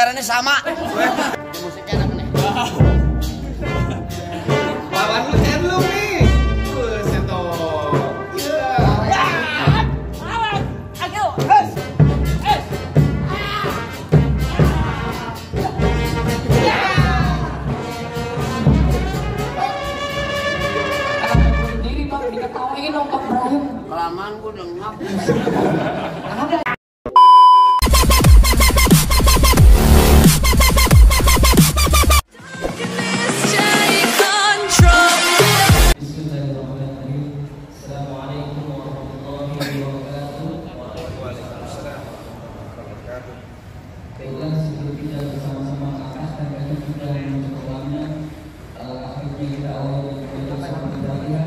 gitarannya sama. Musiknya enak nih. Lawan lu saya belum nih. Buset toh. Ya. Awas. Ayo. Es. Es. Diri bang, diketawain dong Bang Ibrahim. Kelamaan gue udah ngap. Ada. Baiklah, sebelum kita bersama-sama ke atas dan bagi kita yang mencukupkannya, akhirnya kita awali dengan bersama Ibrahim.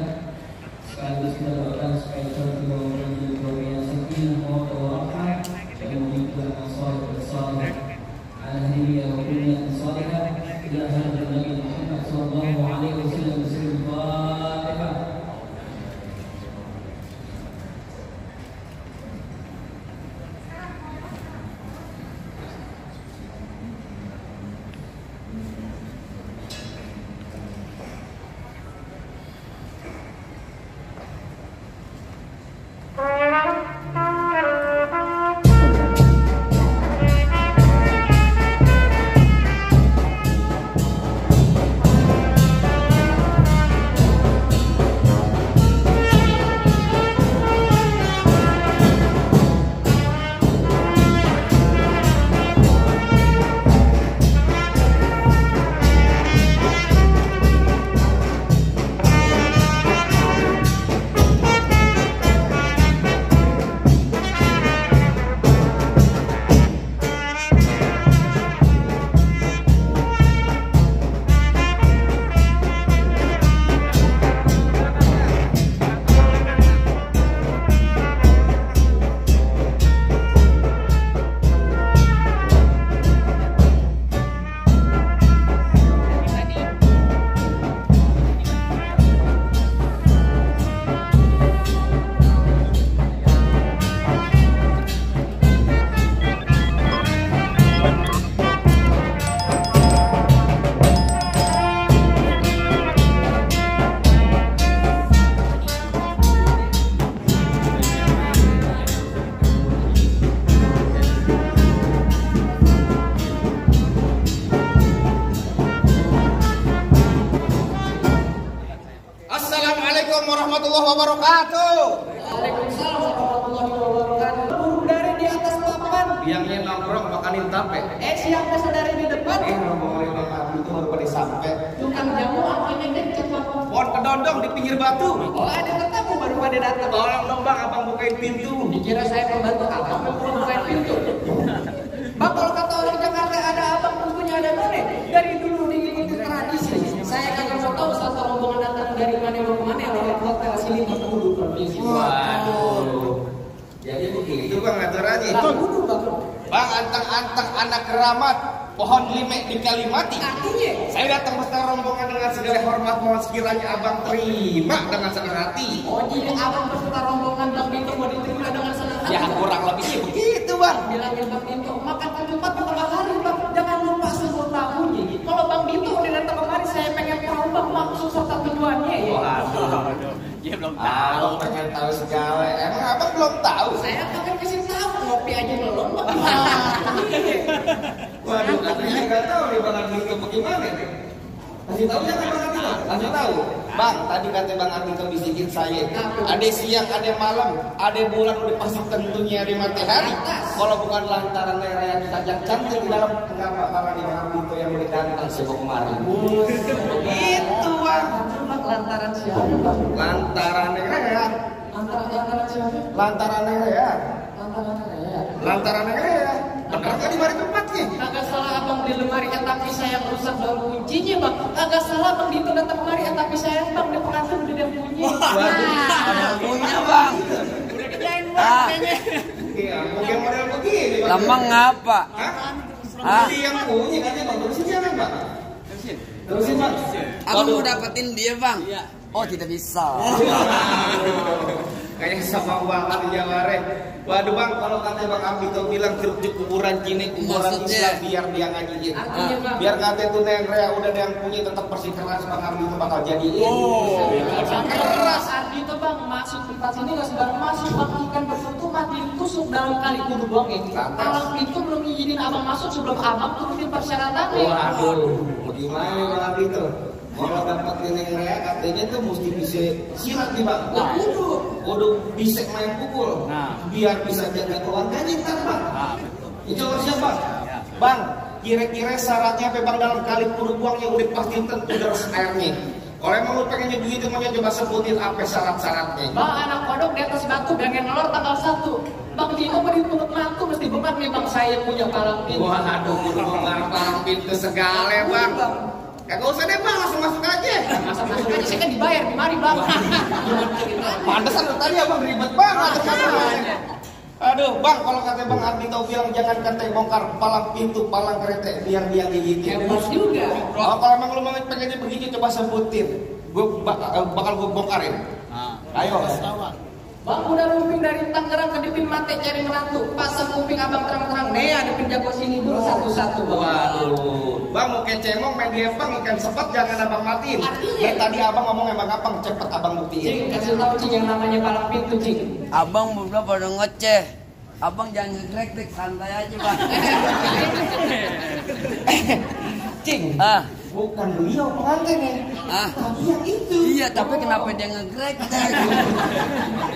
Sekaligus kita doakan supaya kita juga memiliki keluarga sakinah mawaddah warahmah dan memiliki saleh bersaleh. Alhamdulillah wa kullu salihah ila hadza nabi Muhammad sallallahu alaihi wasallam. Al-Fatihah. Assalamualaikum warahmatullahi wabarakatuh. Waalaikumsalam warahmatullahi wabarakatuh. Burung dari di atas papan. Biangnya nongkrong makanin tape. Siapa saudari di depan? Ngomongin makan itu baru pada sampai. Tukang jamu akhirnya dekat Bapak. Pohon kedondong di pinggir batu. Oh, ada ketemu baru pada datang. Tolong dong bang, abang bukain pintu. Dikira saya pembantu abang belum bukain pintu. Bang, kalau kata orang Jakarta ada abang, tentunya ada none. Dari dulu diikuti tradisi. Saya kagak mau tahu satu rombongan datang dari mana mau kemana. Lewat hotel sini dulu permisi. Waduh. Jadi begitu bang aturannya. Bang, dulu bang. Bang, antang-antang anak keramat, pohon limek di Kalimati. Artinya? Saya datang beserta rombongan dengan segala hormat, mohon sekiranya abang terima dengan senang hati. Oh, jadi abang beserta rombongan Bang Binto mau diterima dengan senang hati. Ya kurang lebihnya begitu bang. Bilangin Bang Binto, makan ketupat di tengah hari Bang. Jangan lupa sumber tahunya. Kalau Bang Binto udah datang kemari, saya pengen tahu Bang maksud serta tujuannya ya. Waduh, dia belum tahu. Abang pengen tahu segala. Emang abang belum tahu? Saya akan kasih tahu, ngopi aja belum Bang. Waduh, katanya nggak tahu nih bang Ardito bagaimana nih. Kasih tahu ya bang Ardito. Kasih tahu. Bang, tadi kata bang Ardito bisikin saya. Ada siang, ada malam, ada bulan udah pasti tentunya ada matahari. Kalau bukan lantaran raya kita cantik di dalam, kenapa bang Ardito yang udah datang sibuk kemarin? Itu bang. Lantaran siapa Bang? Lantaran raya. Lantaran siapa? Lantaran raya. Lantaran raya. Lantaran raya. Benar di mari tempatnya. Agak salah abang di lemari tapi saya yang rusak daun kuncinya Bang. Agak salah Bang Dito datang kemari tapi saya Bang di pengantin udah ada bunyi. Ada punya bang. Udah kerjain Bang kayaknya. Iya, mungkin model begini. Bang. Lambang ngapa? Hah? Beli yang punya katanya bang. Terusin siapa bang? Terusin bang. Abang mau dapetin dia bang? Oh tidak bisa. kayak sama banget di Jaware. Waduh bang, kalau kata bang Abi tuh bilang kerjuk kuburan Cine, kuburan Islam biar dia ngajiin. Biar kata itu neng rea udah yang punya tetap bersikeras bang Abi itu bakal jadiin. Keras arti itu bang masuk di tempat sini nggak sembarang masuk bang, ikan berfoto mati tusuk dalam kali kudu bang ini. Kalau itu belum izinin abang masuk sebelum abang turutin persyaratannya. Waduh, gimana bang Abi tuh? Kalau dapat neng rea katanya tuh mesti bisa silat nih bang. Kudu bisa main pukul. Biar bisa jaga keluarganya ntar bang. Itu siapa? Bang, kira-kira syaratnya apa bang dalam kali kudu buang yang udah pasti tentu deras airnya. Kalau emang lu pengen nyebut itu maunya coba sebutin apa syarat-syaratnya. Bang anak kodok di atas batu pengen nelor tanggal 1. Bang Jino beri untuk batu mesti bukan nih bang saya punya palang pintu. Waduh, kudu bongkar palang pintu segala bang. Kagak usah deh bang, langsung masuk aja. Masuk aja, saya kan dibayar di mari bang. Pantesan tadi abang ribet banget. Aduh bang, kalau kata bang Ardi tau bilang jangan kata bongkar palang pintu, palang kereta biar dia gigitin. Bos juga. Oh, kalau emang lu mau pengennya begini coba sebutin, gue bakal gue bongkarin. Ayo. Bang udah roaming dari Tangerang ke Dipin Mate cari ngeratu, pasang kuping abang terang-terang. Nih ada penjago sini dulu satu-satu bang. Waduh, bang mau kecemong main di bang ikan sepet jangan abang matiin. Dari tadi abang ngomong emang abang cepet abang buktiin. Cing kasih tahu cing yang namanya palang pintu cing. Abang beberapa pada ngoceh. Abang jangan ngegrek-grek, santai aja bang. Cing, bukan beliau pengantinnya, tapi yang itu. Iya, tapi kenapa dia ngegrek-grek?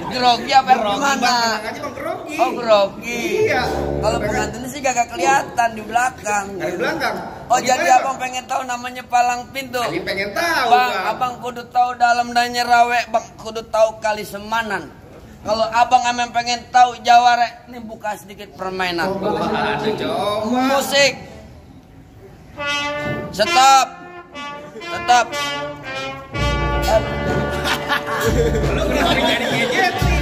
Grogi apa gimana? Aja bang grogi. Oh grogi. Iya. Kalau pengantinnya sih gak kelihatan di belakang. Dari belakang. Oh jadi abang pengen tahu namanya palang pintu. Jadi pengen tahu. Bang, abang kudu tahu dalam danya rawe, bang kudu tahu kali semanan. Kalau abang emang pengen tahu Jaware, ini buka sedikit permainan. Waduh, coba. Musik. Stop. Stop. Lu kenapa jadi gadget nih?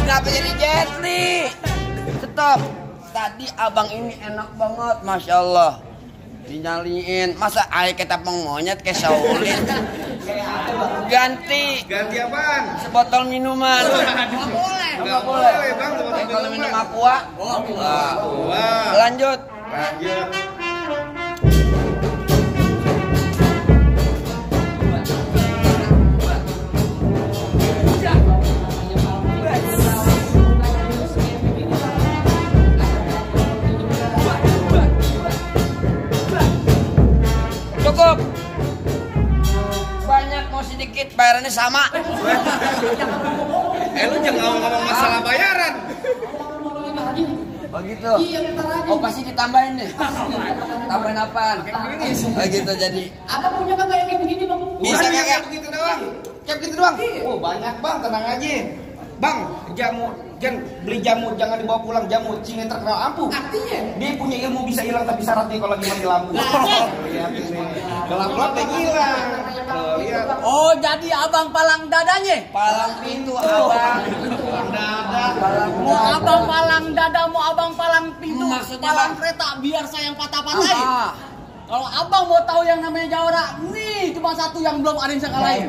Kenapa jadi Jet Li? Stop. Tadi abang ini enak banget, masya Allah. Dinyaliin, masa air kita monyet kayak Shaolin. Ganti apaan? sebotol minuman. Nggak boleh bang. Kalau minum aqua, lanjut. Cukup. Banyak mau sedikit, bayarannya sama. Lu jangan ngomong masalah bayaran. Oh gitu. Oh pasti ditambahin deh. Tambahin apaan? Oh gitu jadi. Abang punya kan kayak begini bang? Bisa kayak begitu doang. Kayak begitu doang. Oh banyak bang, tenang aja. Bang, jamu, jangan beli jamu, jangan dibawa pulang jamu. Cing yang terkenal ampuh. Artinya? Dia punya ilmu bisa hilang tapi syaratnya kalau lagi mati lampu. Lihat ini, gelap-gelap dia hilang. Lihat. Oh jadi abang palang dadanya? Palang pintu abang. Mau abang palang dada, mau abang palang pintu, Maksudnya, palang Bang? kereta biar saya yang patah-patahin. Kalau abang mau tahu yang namanya Jawara, nih cuma satu yang belum ada yang bisa kalahin.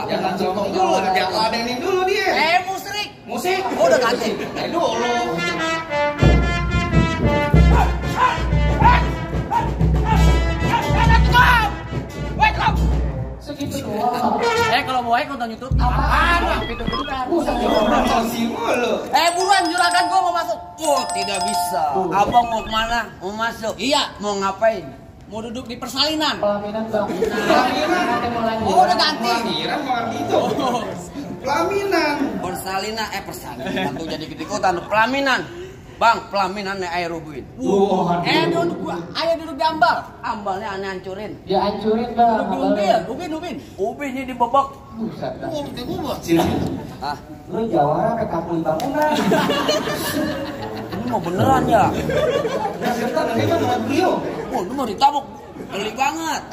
Jangan sombong dulu, jangan ladenin dulu dia. Musrik. Musik. Oh udah ganti. Dulu. Segitu doang. Kalau mau nonton YouTube, apaan? Masih mulu. Buruan juragan gua mau masuk. Oh tidak bisa. Abang mau kemana? Mau masuk? Iya. Mau ngapain? Mau duduk di persalinan. Pelaminan. Oh udah ganti. Pelaminan mau gitu. Pelaminan. Persalinan tuh jadi ketikutan. Pelaminan. Bang, pelaminan air rubuhin. Duduk gua. Ayo duduk di ambal. Ambalnya aneh hancurin. Ya hancurin bang. Ubin. Ubinnya dibobok. Ah, Lu Jawara ke kakuli bangunan. ini mau beneran ya? Serta nanti mah beliau. Oh, lu mau ditabuk. Geli banget.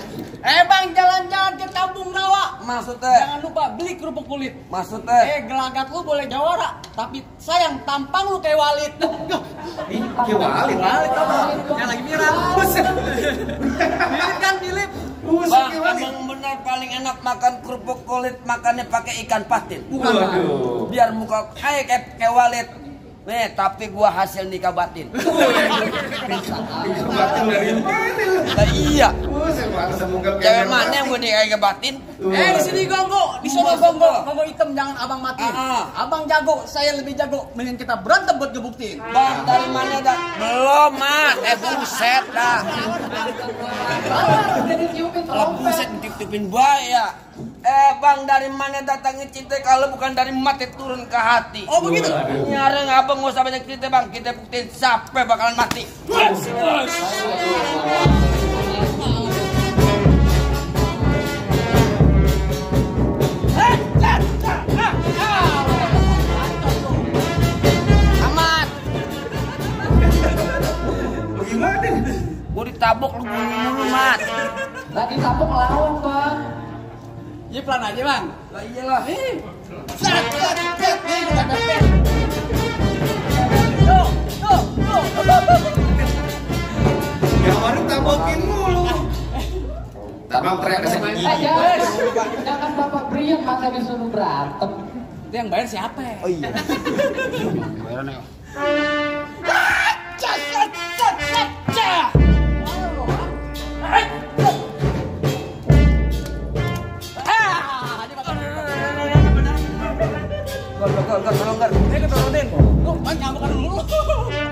Bang jalan-jalan ke Kampung Rawa. Maksudnya? Jangan lupa beli kerupuk kulit. Maksudnya? Gelagat lu boleh Jawara, tapi sayang tampang lu kayak Walid. Ini kayak Walid. Yang lagi viral. Mirip kan Philip? Bang, emang bener Saya paling enak makan kerupuk kulit, makannya pakai ikan patin. Waduh. Biar muka kayak Walid. Nih, tapi gua hasil nikah batin. Batin dari mana lu? Nah, iya. Saya merasa muka Cewek mana yang gua nikah batin? Di sini Gonggo, di sono Gonggo, Gonggo hitam jangan abang matiin. Abang jago, saya lebih jago. Mending kita berantem buat ngebuktiin. Bang, dari mana dah? Belum, Mat. Buset dah. Jadi tiupin Kalau trompet. buset ditip-tipin buaya. Bang, dari mana datangnya cinta kalau bukan dari mati turun ke hati? Oh begitu? Nyareng abang nggak usah banyak cerita bang, kita buktiin siapa bakalan mati. Amat, Bagaimana? gua ditabok lu mulu mat. Lagi tabung lawan bang. Ya pelan aja bang. Lah iyalah. Ya orang tabokin mulu. Tabang teriak kasih gigi. Jangan bapak priang masa disuruh berantem. Itu yang bayar siapa ya? Oh iya. Bayaran ya. Gor, tolong gor. Keturunin. Lu main ngambekan dulu.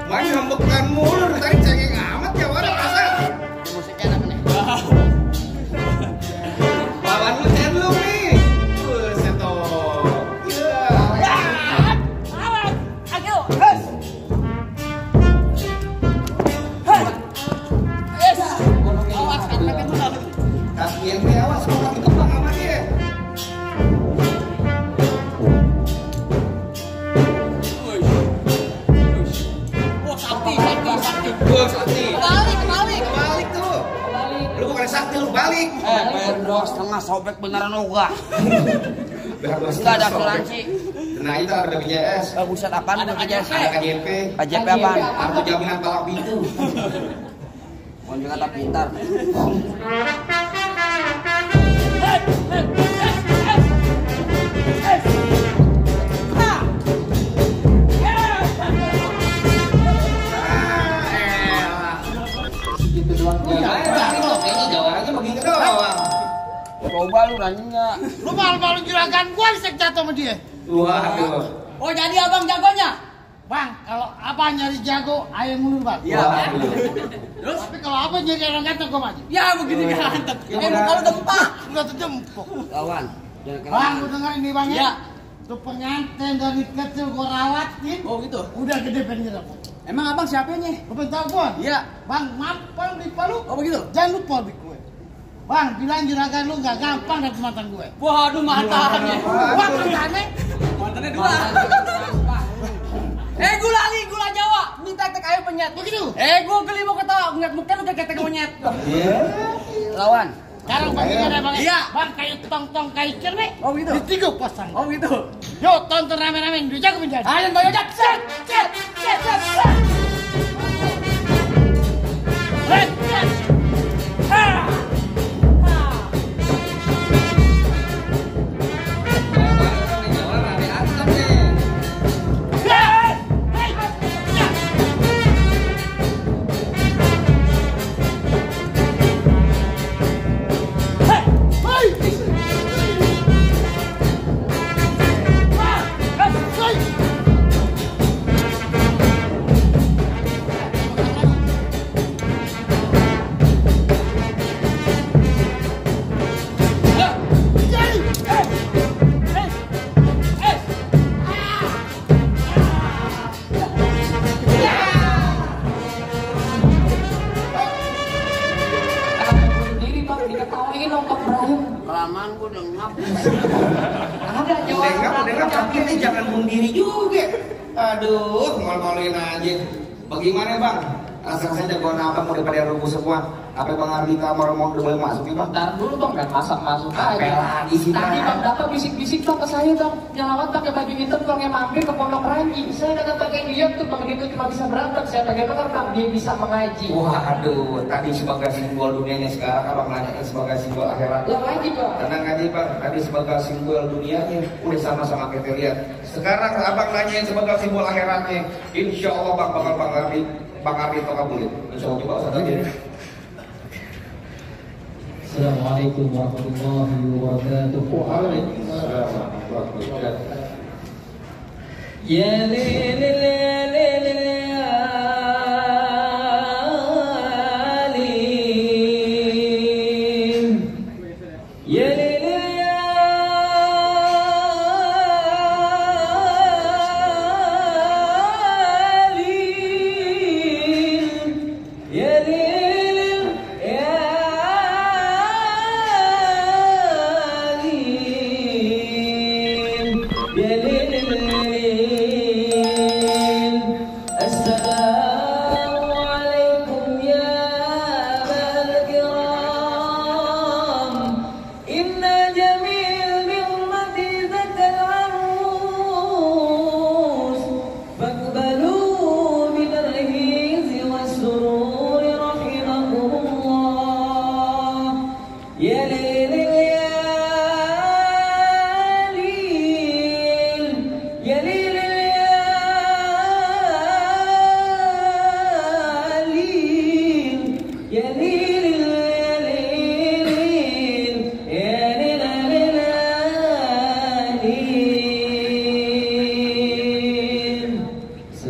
Main ngambekan mulu dari tadi cengeng amat ya orang rasa. Musiknya enak nih. Lawan lu cenlung nih. Buset toh. Iya. Awas kan pakai modal. Kasian nih awas kalau lagi kebang sama dia. Wah sakti. Gua sakti. Kebalik. Tuh. Lu bukan sakti lu balik. Bayar 2,5 sobek beneran oga. Biar gua Enggak ada asuransi. Nah itu ada BPJS. Buset apaan Ada BPJS? Ada KJP. KJP apaan? Kartu jaminan talak pintu. Mau kata pintar. Gitu doang. Kayaknya jawabannya begitu doang. Coba lu nanya. Lu malu-malu juragan gua disek jatuh sama dia. Waduh. Oh jadi abang jagonya? Bang, kalau abang nyari jago, ayo mundur bang. Iya. Terus? Tapi kalau abang nyari orang ganteng, gua maju. Ya begini ganteng. Muka lu dempak. Udah terjempuk. Lawan. Jangan kena. Bang, lu denger ini bang ya? Ya. Tuh pengantin dari kecil gua rawatin. Oh gitu. Udah gede pengen Emang abang siapanya? Lu pengen tahu gua? Iya. Bang, mampang di Palu. Oh begitu. Jangan lupa di gue. Bang, bilang juragan lu gak gampang dapet mantan gue. Waduh mantannya. Wah, mantannya? Mantannya dua. Gula Jawa, minta tek ayo penyet. Begitu. Gua geli mau ketawa, ngeliat muka lu kayak ketek monyet. Lawan. Sekarang bagian ada bang. Iya. Bang, kayu tong-tong kayu cermek. Oh gitu. Ditigo pasang. Oh gitu. Yo, tonton rame-rame. Udah jago menjadi. Ayo Bang Ojak. Set. Kelamaan gua udah ngap. Udah tapi ini jangan bunuh diri juga. Aduh, malu-maluin aja. Bagaimana bang? Asal saja gua abang udah pada rubuh semua. Apa Bang Ardita mau udah boleh masuk nih Bang? Bentar dulu bang, kan masuk Apa aja. lagi sih Tadi Bang? bang dapat bisik-bisik bang ke saya bang, nyelawan pakai baju hitam bang yang mampir ke Pondok Ranji. Saya kata pakai dia tuh bang, dia tuh cuma bisa berantem. Saya pakai benar bang, dia bisa mengaji. Waduh, tadi sebagai simbol dunianya, sekarang abang nanyain sebagai simbol akhirat. Yang lagi bang. Tenang aja Bang, tadi sebagai simbol dunianya udah sama-sama kita lihat. Sekarang abang nanyain sebagai simbol akhiratnya. Insya Allah Bang bakal Bang Ardito kabulin. Insya Allah coba Ustaz aja. Assalamualaikum warahmatullahi wabarakatuh. Waalaikumsalam warahmatullahi wabarakatuh. Ya lilil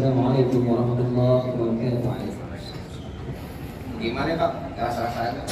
Assalamualaikum warahmatullahi wabarakatuh. Gimana Bang? Rasa-rasanya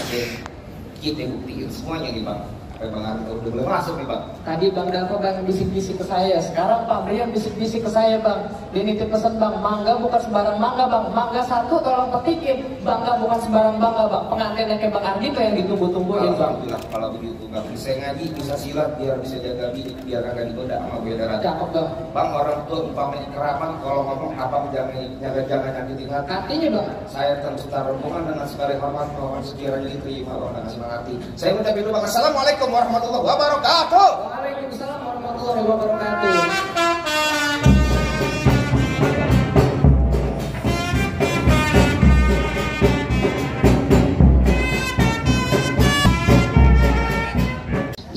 kita buktiin semuanya nih Bang. Apa Bang Ardito udah boleh masuk nih Bang? Tadi Bang Davo bang bisik-bisik ke saya. Sekarang Pak Brian bisik-bisik ke saya bang. Dia nitip pesan bang, mangga bukan sembarang mangga bang. Mangga satu tolong petikin. Bangga bukan sembarang bangga bang. Pengantinnya kayak Bang Ardito yang ditunggu-tungguin bang. Alhamdulillah kalau begitu Bang. Bisa ngaji, bisa silat, biar bisa jaga bini, biar kagak digoda sama beda raja. Cakep bang. Bang, orang tua umpamanya keramat, kalau ngomong abang jangan nyakitin hati. Artinya bang. Saya terus taruh hubungan dengan segala hormat, mohon sekiranya diterima dengan senang hati. Saya minta dulu Bang. Assalamualaikum warahmatullahi wabarakatuh. Waalaikumsalam warahmatullahi wabarakatuh.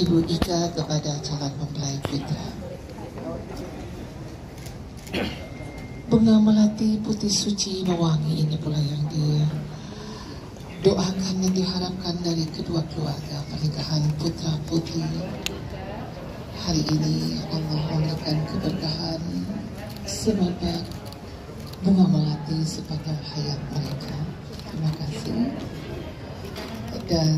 Ibu Ika kepada calon mempelai putra. Bunga melati putih suci mewangi ini pula yang dia doakan dan diharapkan dari kedua keluarga pernikahan putra putri. Hari ini Allah memberikan keberkahan, semoga bunga melati sepanjang hayat mereka. Terima kasih. Dan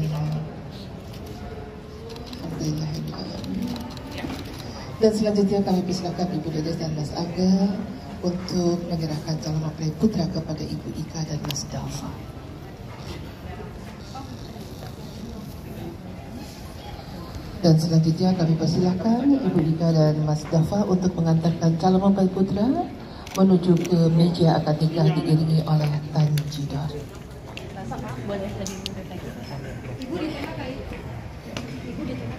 dan selanjutnya kami persilakan Ibu Dedes dan Mas Angga untuk menyerahkan calon mempelai putra kepada Ibu Ika dan Mas Dava. Dan selanjutnya kami persilakan Ibu Ika dan Mas Dava untuk mengantarkan calon mempelai putra menuju ke meja akad nikah diiringi oleh Tanjidor. Boleh lebih mudah lagi. Ibu di tengah kali. Ibu di tengah.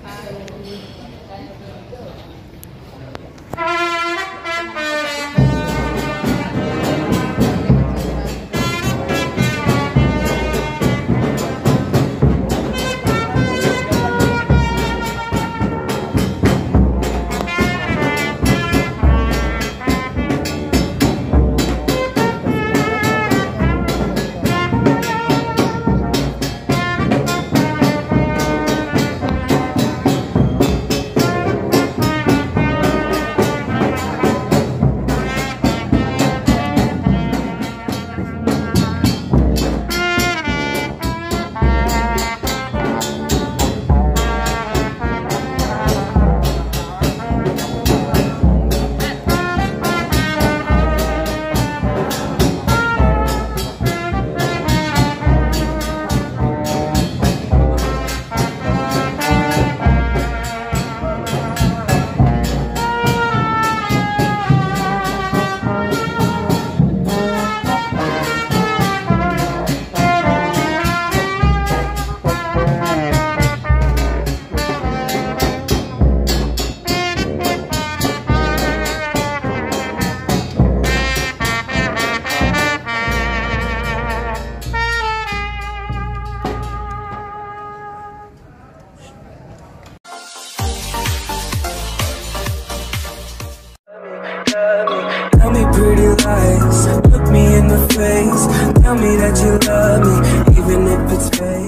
pretty lies. Look me in the face, tell me that you love me, even if it's fake.